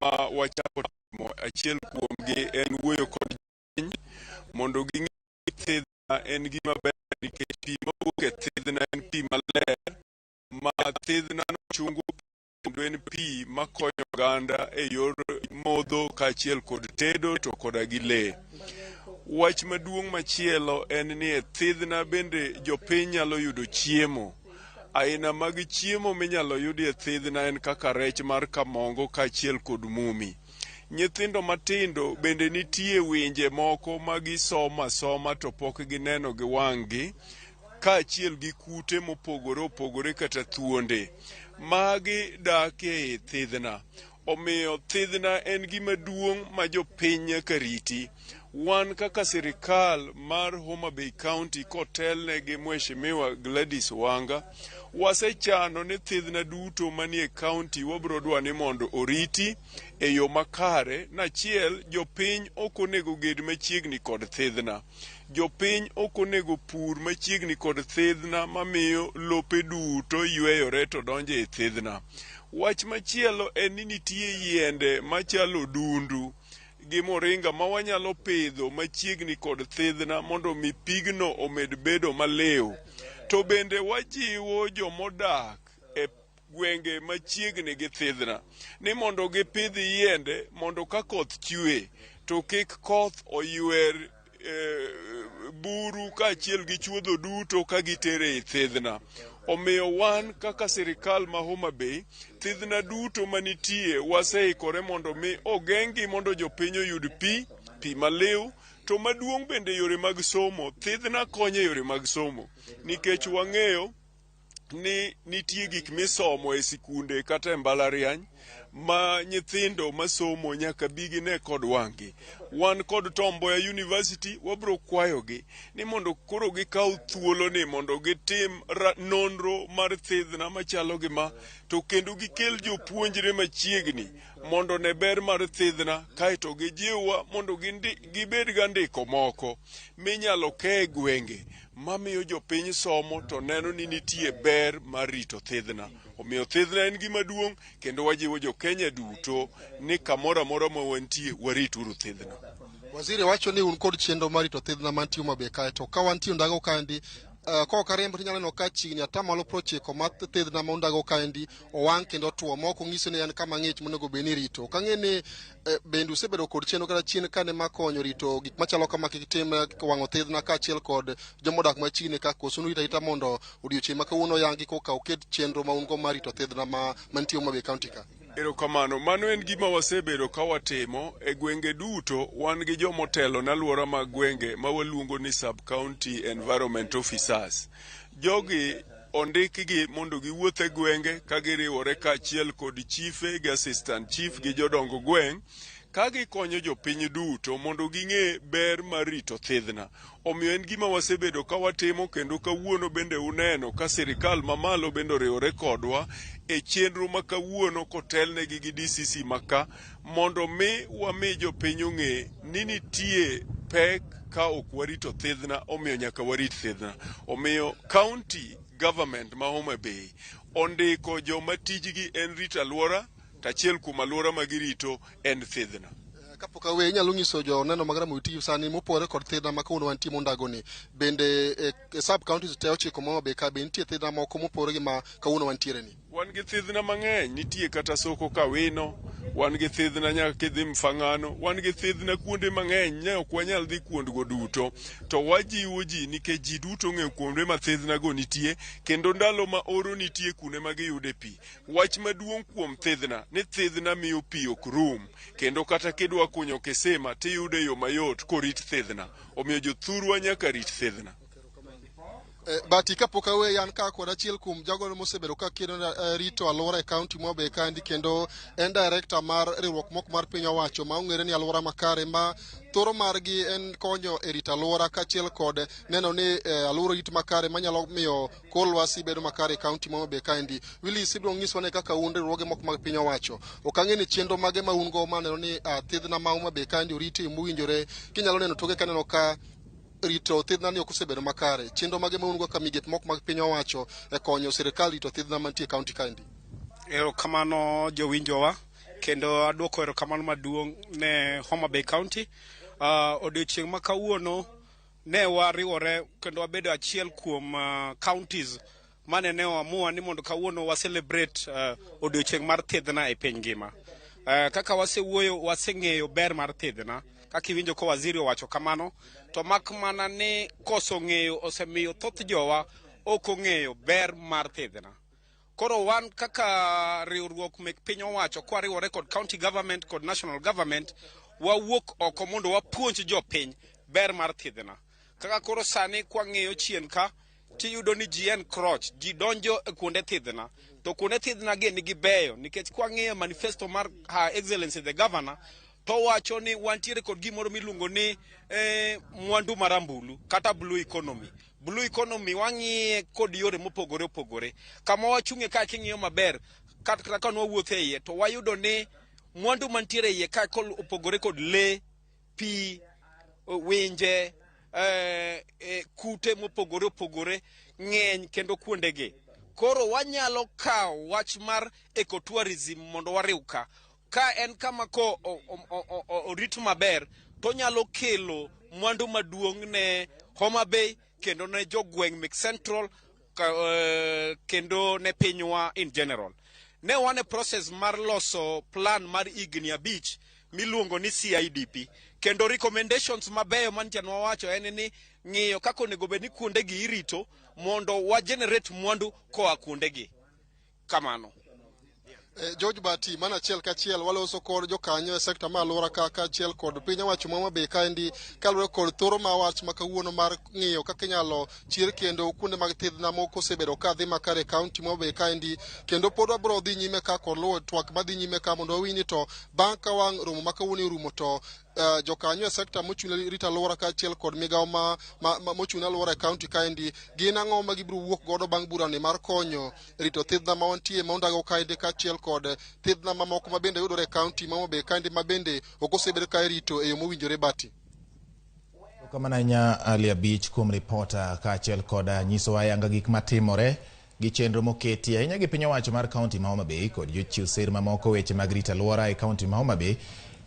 ma wachako timo achiel kuomgi en wuoyo kod jopiny mondo ging'e ni thidhna en gima ber nikech pi mawuok e thidhna en pi maler ma thidhna nochungo kendo en pi makonyo oganda e yor modho kaachiel kod tedo to koda gi lee. Wach maduong' machielo en ni e thidhna bende jopiny nyalo yudo chiemo. Aina mag chiemo minyalo yudi e thidhna en kaka rech mar kamongo kaachiel kod mumi. Nyithindo matindo bende nitie winje moko ma gisomo asoma to pok gineno gi wang'gi kaachiel gi kute mopogore opogore kata thuonde. Magi dak e thidhna. Omiyo thidhna en gima duong' ma jopiny nyaka riti. Wan kaka sirikal mar Homa Bay County kotelne gi Mheshimiwa Gladys Wanga, wasechano ni thidhna duto manie county wabiro dwa ni mondo oriti e yo makare. Nachiel, jopiny ok onego ged machiegni kod thidhna. Jopiny ok onego pur machiegni kod thidhna mamiyo lope duto yweyore to donjo e thidhna. Wach machielo en ni nitie yiende machalo odundu gi moringa ma wanyalo pidho machiegni kod thidhna mondo mi pigno omed bedo maliw. To bende wajiwo jomodak e gwenge machiegni gi thidhna ni mondo gipidh yiende mondo ka koth chwe to kik koth oywer buru kaachiel gi chuodho duto ka gitere e thidhna. Omiyo wan kaka sirikal ma Homa Bay, thidhna duto manitie waseikore mondo mi ogeng'gi mondo jopiny oyud pi, pi maliw, to maduong' bende yore mag somo. Thidhna konyo e yore mag somo nikech wang'eyo ni nitie gik misomo e sikunde kata e mbalariany ma nyithindo masomo nyaka bi gine kod wang'gi. Wan kod Tom Mboya University wabiro kwayogi ni mondo koro gikaw thuoloni mondo gitim nonro mar thidhna machalo gi ma to kendo gikel jopuonjre machiegni mondo ne ber mar thidhna kaeto gijiwwa mondo gibed ga ndiko moko minyalo ke e gwenge mamiyo jopiny somo to neno ni nitie ber mar rito thidhna. Omiyo thidhna en gima duong' kendo wajiwo jo-Kenya duto ni kamoro amora ma wantie warituru thidhna. Waziri wacho ni un kod chenro mar rito thidhna mantie Homa Bay kae to ka wantie Ondago kaendi kok ariembo tinyalo neno ka chiegni atamalo 90 mar thidhna ma Ondago kaendi owang' kendo otuo moko nyiso ni en kama ng'ich monego bed ni irito. Ok ang'e ni bende usebedo kod chenro kata chien kane makonyo rito gik machalo kama kik tim wang'o thidhna kaachiel kod jomodak machiegni ka koso nurito arita mondo odiochieng' ma kawuono oyangi koka uket chenro ma un go mar rito thidhna ma mantie Homa Bay County ka. Erokamano. Mano en gima wasebedo ka watimo e gwenge duto. Wan gi jomotelo ne alwora mag gwenge ma waluongo ni sub county environment officers. Jogi ondikgi mondo giwuoth e gwenge ka giriwore kaachiel kod chife gi assistant chief gi jodong gweng' ka gikonyo jopiny duto mondo ging'e ber mar rito thidhna. Omiyo en gima wasebedo ka watimo kendo kawuono bende uneno ka sirikal mamalo bende oriwore kodwa e chenro ma kawuono kotelnegi gi DCC maka mondo mi wami jopiny ong'e ni nitie pek ka ok warito thidhna, omiyo nyaka warit thidhna. Omiyo county government ma Homa Bay ondiko joma tijgi en rito alwora to achiel kuom alwora ma girito en thidhna. Kapok awe, inyalo nyiso joneno mag Ramogi TV sani mopogore kod thidhna ma kawuono wantie Mondago ni bende e sub counties te 9 ma Homa Bay ka be nitie thidhna moko mopogore gi ma kawuono wantiere ni? Wan gi thidhna mang'eny, nitie kata soko Kawino, wan gi thidhna nyaka kidhi Mfang'ano, wan gi thidhna kuonde mang'eny, ne ok wanyal dhi kuondgo duto. To wajiwo ji nikech ji duto ong'eyo kuonde ma thidhna go nitie, kendo ndalo ma oro nitie kuonde ma giyude pi. Wach maduong' kuom thidhna, ni thidhna miyo pi ok rum, kendo kata kidwa kunyo kisima tiyude e yo mayot korit thidhna. Omiyo jothurwa nyaka rit thidhna. Bati kapok aweyi, an ka kod achiel kuom jogo mosebedo ka kedo rito alwora e kaunti ma Homa Bay kaendi kendo en director mar riwruok moko mar piny owacho ma ong'ere ni alwora makare ma thoro margi en konyo e rito alwora kaachiel kod neno ni alwora orit makare manyalo miyo kor lwasi bedo makare e kaunti ma Homa Bay kaendi. Willis, ibiro nyiswa ne kaka un riwruoge moko mag piny owacho ok ang'e ni chenro mage ma un go ma neno ni thidhna ma Homa Bay kaendi oriti e yo mowinjore. Kinyalo neno toke kaneno ka rito thidhna ni ok osebedo makare. Chenro mage ma un go ka migepe moko mag piny owacho e konyo sirikal rito thidhna mantie e kaunti kaendi? Erokamano jowinjowa kendo aduoko erokamano maduong' ne Homa Bay County. Odiochieng' ma kawuono ne wariwore kendo wabedo achiel kuom counties mane ne oamua ni mondo kawuono wa celebrate odiochieng' mar thidhna e piny ngima. Kaka wasewuoyo, waseng'eyo ber mar thidhna, kaka iwinjo ka waziri owacho kamano, to mak mana ni koso ng'eyo osemiyo thoth jowa ok ong'eyo ber mar thidhna. Koro wan kaka riwruok mek piny owacho kwariwore kod county government kod national government, wawuok oko mondo wapuonj jopiny ber mar thidhna. Kaka koro sani kwang'iyo chien ka, tiyudo ni ji encroach, ji donjo e kuonde thidhna. To kuonde thidhna gi nigi beyo, nikech kwang'iyo manifesto mar Her Excellency the Governor, to wacho ni wantiere kod gimoro miluongo ni mwandu marambulu kata blue economy. Blue economy wang'iye kod yore mopogore opogore. Kama wachung'e ka king'iyo maber, kata ka nwawuotho e iye, to wayudo ni mwandu mantiere e iye ka opogore kod lee, pi, winje, kute mopogore opogore ng'eny kendo kuondegi. Koro wanyalo kawo wach mar ecotourism mondo wariw ka. Ka en kama ko orit maber, to nyalo kelo mwandu maduong' ne Homa Bay kendo ne jogweng' mek Central kendo ne pinywa in general. Ne wan e process mar loso plan mar higni 5 miluongo ni CIDP, kendo recommendations mabeyo mantie nwawacho en ni ng'iyo kaka onego bed ni kuondegi irito mondo wa generate mwandu koa kuondegi. Kamano. George Bati, mana achiel kachiel waloso kod jokanyo e sekta ma alwora ka kaachiel kod piny owacho ma Homa Bay kaendi kaluwore kod thoro ma wach ma kawuono mar ng'iyo kaka inyalo chier kendo kuonde mag thidhna moko osebedo ka dhi makare e kaunti ma Homa Bay kaendi, kendo pod wabiro dhi nyime ka kod luwo twak madhi nyime ka mondo wawinj ni to bang' ka wang' romo ma kawuono orumo to jokanyo e sekta mochung' ne rito alwora kaachiel kod migawo ma mochung' ne alwora e kaunti kaendi gin ang'o ma gibiro wuok godo bang' burani mar konyo rito thidhna ma wantie ma Ondago kaendi kaachiel kod thidhna mamoko ma bende yudore e kaunti ma Homa Bay kaendi ma bende ok osebed ka irito e yo mowinjore. Bati. Erokamano ahinya Ali Abich kuom ripota kaachiel kod nyisowa ayanga gik matimore gi chenro moketi ahinya gi piny owacho mar kaunti ma Homa Bay kod jochiw sir mamoko weche mag rito alwora e kaunti ma Homa Bay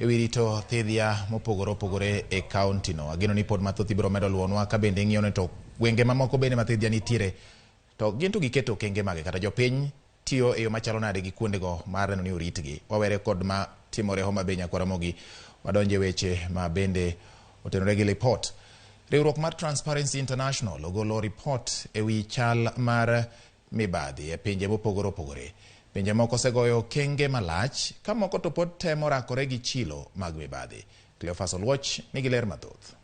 ewi rito thidhia mopogore opogore e kaunti no. Ageno ni pod mathoth ibiro medo luwonwa ka bende ing'iyo ni to gwenge mamoko bende ma thidhia nitiere to gin to giketo okenge mage kata jopiny tiyo e yo machalo nade gi kuondego mar neno ni oritgi. Wawere kod ma timore Homa Bay nyakwar Ramogi, wadonje weche ma bende otenore gi lipot. Riwruok mar Transparency International ogolo ripot ewi chal mar mibadhi e pinje mopogore opogore. Pinje moko osegoyo okenge malach ka moko to pod temo rakore gi chilo mag mibadhi. Cleophas Oluoch nigi ler mathoth.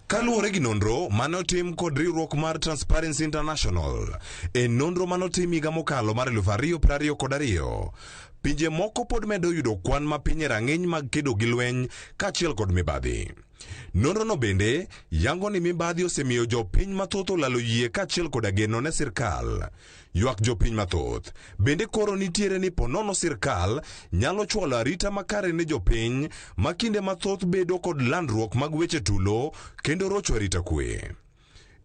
Kaluwore gi nonro mane otim kod riwruok mar Transparency International e nonro mane otim higa mokalo mar 2022, pinje moko pod medo yudo kwan mapiny e rang'iny mag kedo gi lweny kaachiel kod mibadhi. Nonrono bende yango ni mibadhi osemiyo jopiny mathoth olalo yie kaachiel koda geno ne sirkal. Ywak jopiny mathoth bende koro nitiere ni ponono sirkal nyalo chwalo arita makare ne jopiny ma kinde mathoth bedo kod landruok mag weche tulo kendo rocho arita kwe.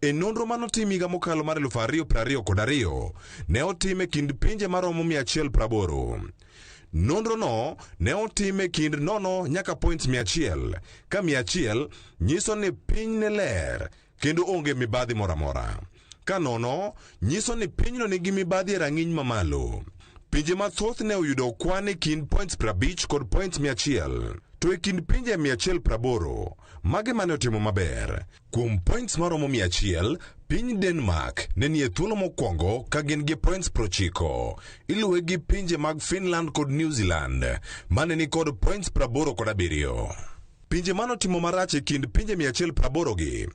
E nonro manotim higa mokalo mar 2022 ne otim e kind pinje maromo 180. Nonrono ne otim e kind 0 nyaka points 100, ka 100 nyiso ni piny ne ler kendo onge mibadhi moro amora. Ka 0 nyiso ni pinyno nigi mibadhi e rang'iny mamalo. Pinje mathoth ne oyudo kwan e kind points 50 kod points 100. To e kind pinje 180, mage mane otimo maber? Kuom points maromo 100, piny Denmark ne nie thuolo mokwongo ka gin gi points 90. Iluwe gi pinje mag Finland kod New Zealand mane ni kod points 87. Pinje manotimo marach e kind pinje 180 gi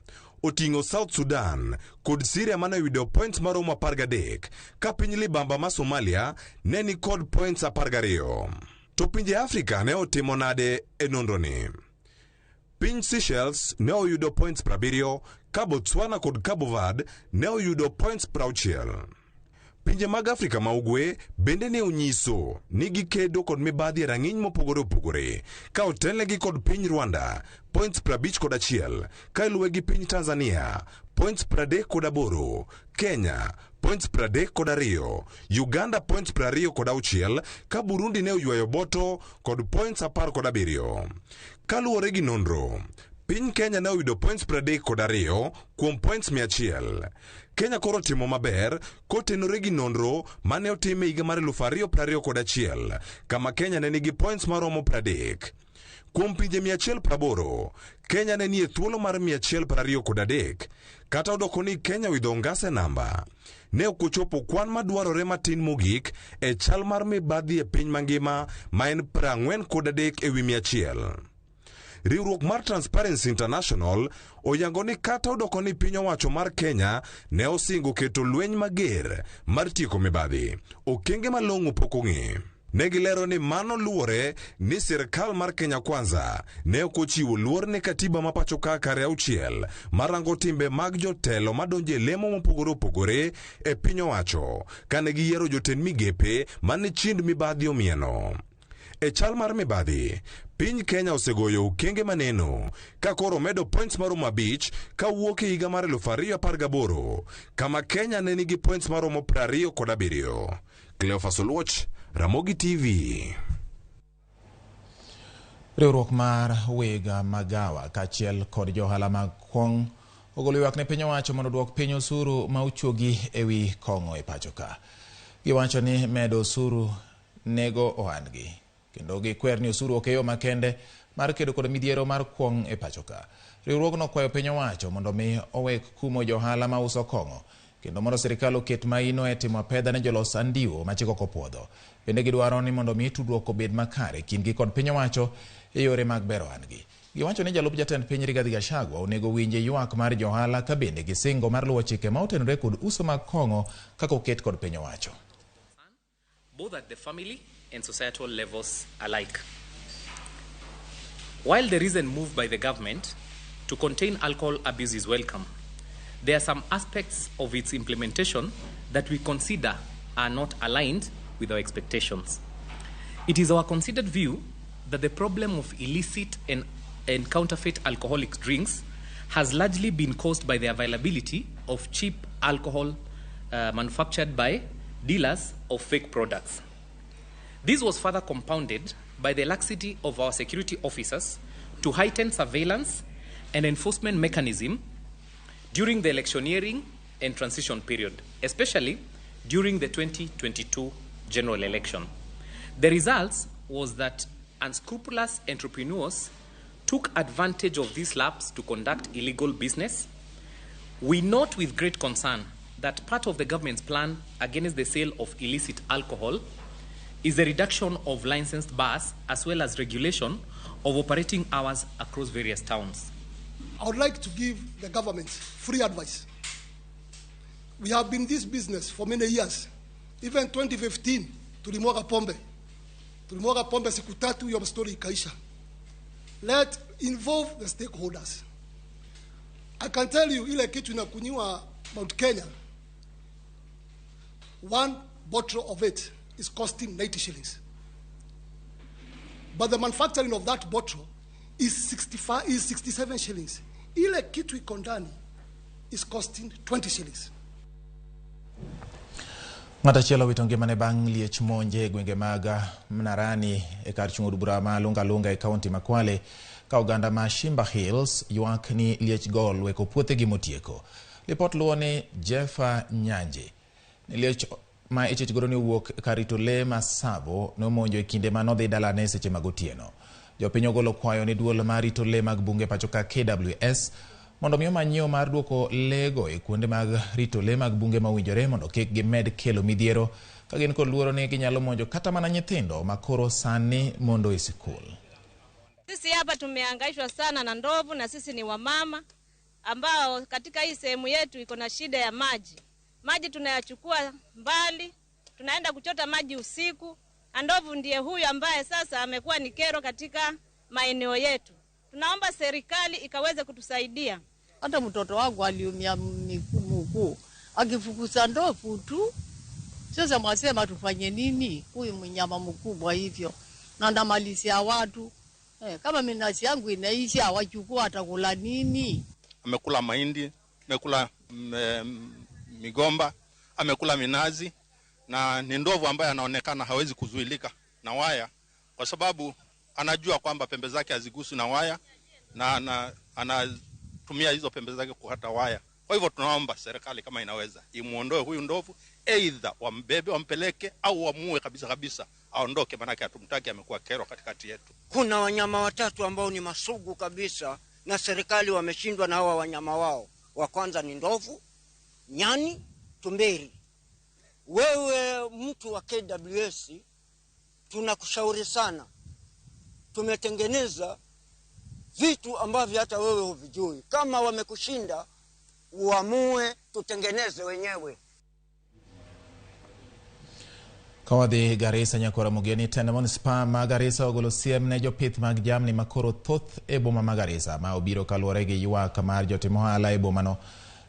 oting'o South Sudan kod Syria mane oyudo points maromo 13, ka piny libamba ma Somalia ne ni kod points 12. To pinje Afrika ne otimo nade e nonroni? Piny Seychelles ne oyudo points 70, ka Botswana kod Cabo Verde ne oyudo points 60. Pinje mag Afrika ma Ugwe bende ne onyiso ni gikedo kod mibadhi e rang'iny mopogore opogore, ka otelnegi kod piny Rwanda points 51, ka iluwe gi piny Tanzania points 38, Kenya points 32, Uganda points 26, ka Burundi ne oywayo boto kod points 17. Kaluwore gi nonro, piny Kenya ne oyudo points 32 kuom points 100. Kenya koro timo maber kotenore gi nonro mane otim e higa mar 2021, kama Kenya ne nigi points maromo 30. Kuom pinje 180, Kenya ne nie thuolo mar 123. Kata odoko ni Kenya oidho ngase namba, ne ok ochopo kwan madwarore matin mogik e chal mar mibadhi e piny mangima ma en 43 ewi 100. Riwruok mar Transparency International oyango ni kata odoko ni piny owacho mar Kenya ne osingo keto lweny mager mar tieko mibadhi, okenge malong'o pok ong'e. Ne gilero ni mano luwore ni sirkal mar Kenya Kwanza ne ok ochiwo luor ne katiba ma pacho ka kare 6 marango timbe mag jotelo madonjo e lemo mopogore opogore e piny owacho kane giyiero jotend migepe mane chind mibadhi omieno. E chal mar mibadhi, piny Kenya osegoyo okenge maneno ka koro medo points maromo 5 kawuok e higa mar 2018, kama Kenya ne nigi points maromo 27. Cleophas Oluoch, Ramogi TV. Riwruok mar weg magawa kaachiel kod johala mag kong' ogolo ywak ne piny owacho mondo oduok piny osuru ma ochuogi ewi kong'o e pacho ka. Giwacho ni medo osuru nego ohandgi kendo gikwer ni osuru ok e yo makende mar kedo kod midhiero mar kuong' e pacho ka. Riwruogno kwayo piny owacho mondo mi owek kumo johala mauso kong'o kendo mondo sirikal oket maino e timo apedha ne jolos andiwo ma chik ok opuodho. Bende gidwaro ni mondo mi tudruok obed makare kindgi kod piny owacho e yore mag bero ohandgi. Giwacho ni jalup jatend piny Rigathi Gachagua onego winje ywak mar johala ka bende gisingo mar luwo chike ma otenore kod uso mag kong'o kaka oket kod piny owacho. Both at the family and societal levels alike. While the recent move by the government to contain alcohol abuse is welcome, there are some aspects of its implementation that we consider are not aligned with our expectations. It is our considered view that the problem of illicit and counterfeit alcoholic drinks has largely been caused by the availability of cheap alcohol manufactured by dealers of fake products. This was further compounded by the laxity of our security officers to heighten surveillance and enforcement mechanism during the electioneering and transition period, especially during the 2022 general election. The results was that unscrupulous entrepreneurs took advantage of this lapse to conduct illegal business. We note with great concern that part of the government's plan against the sale of illicit alcohol is the reduction of licensed bars as well as regulation of operating hours across various towns. I would like to give the government free advice. We have been in this business for many years. Even 2015, tulimwaga pombe. Tulimwaga pombe siku tatu, hiyo story ikaisha. Let involve the stakeholders. I can tell you ile kitu inakunyiwa Mount Kenya, one bottle of it is costing 90 shillings. But the manufacturing of that bottle is 65, is 67 shillings. Ile kitu iko ndani is costing 20 shillings. Ng'at achiel owito ngimane bang' liech monje e gwenge mag Mnarani e kar chung' od bura ma Lunga Lunga e kaunti ma Kwale ka oganda ma Shimba Hills ywak ni liech gol weko puothegi motieko. Lipot luwo ni Jeffa Nyanje ni liech ma ichich godo ni owuok kar rito lee ma Tsavo nomonjo e kinde manodhi dalane seche mag otieno. Jopiny ogolo kwayo ni duol mar rito lee mag bunge pacho ka KWS mondo mi omany yo mar duoko lee go e kuonde mag rito lee mag bunge mowinjore mondo kik gimed kelo midhiero ka gin kod luoro ni ginyalo monjo kata mana nyithindo ma koro sani mondo e sikul. Sisi hapa tumehangaishwa sana na ndovu, na sisi ni wamama ambao katika hii sehemu yetu iko na shida ya maji. Maji tunayachukua mbali, tunaenda kuchota maji usiku. Ndovu ndiye huyu ambaye sasa amekuwa ni kero katika maeneo yetu. Tunaomba serikali ikaweze kutusaidia. Hata mtoto wangu aliumia mguu akifukuza ndovu tu. Sasa mwasema tufanye nini? Huyu mnyama mkubwa hivyo na ndamalizia watu. Kama minazi yangu inaisha wachukua atakula nini? Amekula mahindi, amekula migomba, amekula minazi, na ni ndovu ambaye anaonekana hawezi kuzuilika na waya kwa sababu anajua kwamba pembe zake haziguswi na waya na anatumia hizo pembe zake kukata waya. Kwa hivyo tunaomba serikali kama inaweza imuondoe huyu ndovu, either wambebe wampeleke au wamuue kabisa kabisa, aondoke, maana hatumtaki, amekuwa kero katikati yetu. Kuna wanyama watatu ambao ni masugu kabisa na serikali wameshindwa na hawa wanyama wao. Wa kwanza ni ndovu, nyani, tumberi. Wewe mtu wa KWS, tunakushauri sana. Tumetengeneza vitu ambavyo hata wewe huvijui. Kama wamekushinda, uamue tutengeneze wenyewe. Kawadhi Garissa nyakwara Mugeni tend municipal ma Garissa ogolo siem ne jopith mag jamni makoro thoth e boma ma Garissa ma obiro kaluwore gi ywak mar jotim ohala e bomano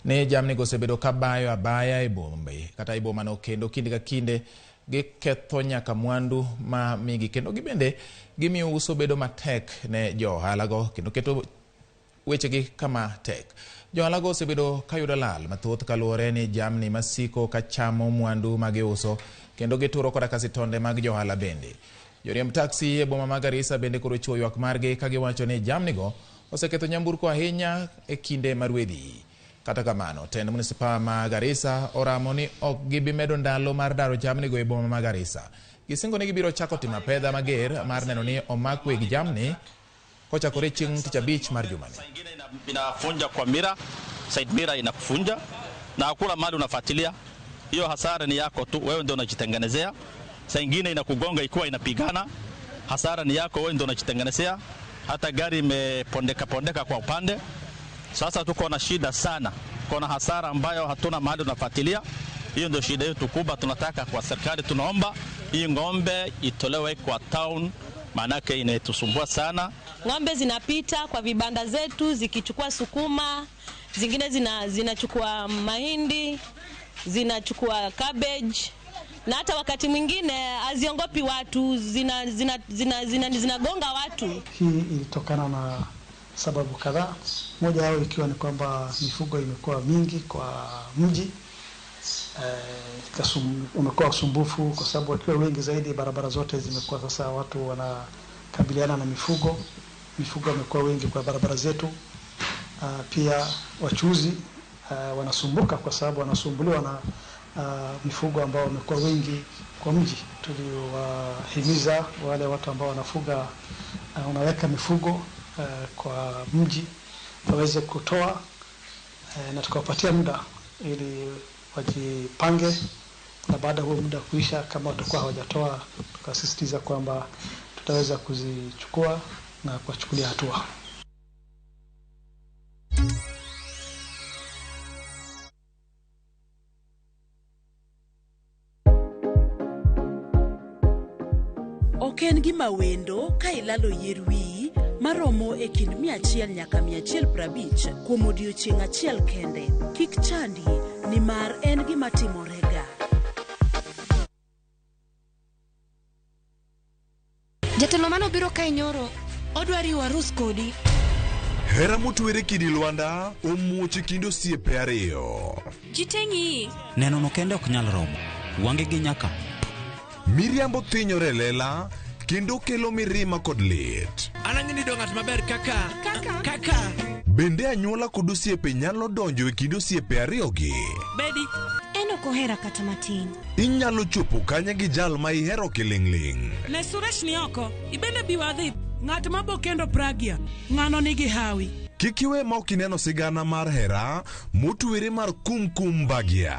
ni jamni go osebedo kabayo abaya e bombe kata e bomano kendo kinde ka kinde giketho nyaka mwandu ma migi kendo gibende gimiyo uso bedo matek ne jo ohala go kendo keto wechegi kama tek. Jo ohala go osebedo kayudo lal mathoth kaluwore ni jamni masiko kachamo mwandu magiuso kendo gituro koda kasitonde mag jo ohala bende. Joriemb taxi e boma ma Garissa bende koro chiwo ywak margi ka giwacho ni jamnigo oseketho nyamburko ahinya e kinde mar ruedhi. Kata kamano, tend municipal ma Garissa oramo ni ok gibi medo ndalo mar daro jamnigo e boma ma Garissa. Gisingo ni gibiro chako timo apedha mager mar neno ni omak weg jamni kochakore chieng' tich abich mar jumani. Inafunja kwa mira, side mira inakufunja. Na hakuna mali unafuatilia. Hiyo hasara ni yako tu, wewe ndio unajitengenezea. Saa ingine inakugonga ikiwa inapigana. Hasara ni yako, wewe ndio unajitengenezea. Hata gari imepondeka pondeka kwa upande. Sasa tuko na shida sana. Kuna hasara ambayo hatuna mahali tunafuatilia. Hiyo ndio shida yetu kubwa. Tunataka kwa serikali, tunaomba hii ng'ombe itolewe kwa town, maanake inatusumbua sana. Ng'ombe zinapita kwa vibanda zetu zikichukua sukuma, zingine zinachukua mahindi, zinachukua cabbage, na hata wakati mwingine haziongopi watu, zinagonga watu. Hii ilitokana na sababu kadhaa, moja yao ikiwa ni kwamba mifugo imekuwa mingi kwa mji. Umekuwa usumbufu kwa sababu wakiwa wengi zaidi barabara zote zimekuwa sasa watu wanakabiliana na mifugo. Mifugo imekuwa wengi kwa barabara zetu. Pia wachuuzi wanasumbuka kwa sababu wanasumbuliwa na mifugo ambao wamekuwa wengi kwa mji. Tuliwahimiza wale watu ambao wanafuga, unaweka mifugo kwa mji waweze kutoa, na tukawapatia muda ili wajipange, na baada huo muda kuisha, kama watakuwa hawajatoa, tukasisitiza kwamba tutaweza kuzichukua na kuwachukulia hatua. Ok en gima wendo ka ilalo yier wiyi maromo e kind 100 nyaka 150 kuom odiochieng' achiel kende. Kik chandi nimar en gima timorega. Jatelo mano biro kae nyoro, odwa riwo arus kodi. Hera motwere kidi Lwanda omuoch e kind osiepe ariyo. Ji te ng'iyi. Neno no kende ok nyal romo. Wange gi nyaka. Miriambo thinyore lela kendo kelo mirima kod lit. An ang'e ni do ng'at maber kaka. Kaka. Bende anyuola kod osiepe nyalo donjo e kind osiepe ariyogi. Bedi. En ok ohera kata matin. Inyalo chopo kanye gi jal ma ihero kiling'ling'. Ne Suresh ni oko, ibende bi wadhi. Ng'at ma bo kendo Pragya, ng'ano nigi hawi. Kik iwe ma ok ineno sigana mar hera motwere mar Kumkum Bhagya.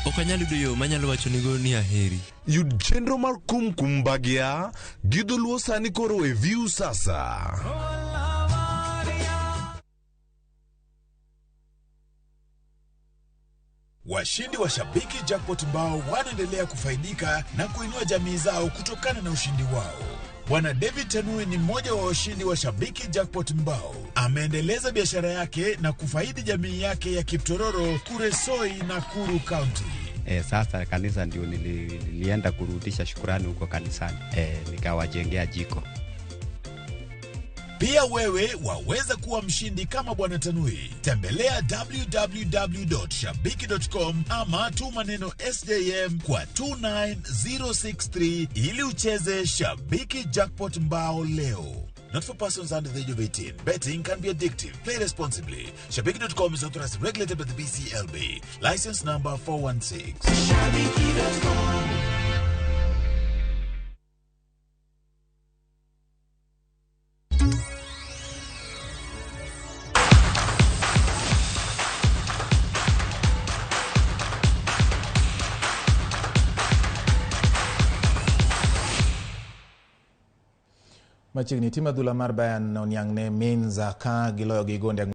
Ok anyal yudo yo manyalo wachonigo ni aheri. Yud chenro mar Kumkum Bhagya gi dholuo sani koro e View Sasa. Washindi wa Shabiki Jackpot mbao wanaendelea kufaidika na kuinua jamii zao kutokana na ushindi wao. Bwana David Tanui ni mmoja wa washindi wa Shabiki Jackpot mbao. Ameendeleza biashara yake na kufaidi jamii yake ya Kiptororo, Kuresoi na Nakuru County. Sasa kanisa ndio nilienda kurudisha shukrani huko kanisani. Nikawajengea jiko. Pia wewe waweza kuwa mshindi kama Bwana Tanui. Tembelea www.shabiki.com ama tuma neno SJM kwa 29063 ili ucheze Shabiki Jackpot mbao leo. Not for persons under the age of 18. Betting can be addictive. Play responsibly. Shabiki.com is authorized and regulated by the BCLB. License number 416. Shabiki.com. Machiegni tim adhula mar Bayern oniang' ne Mainz ka giloyo gi gonde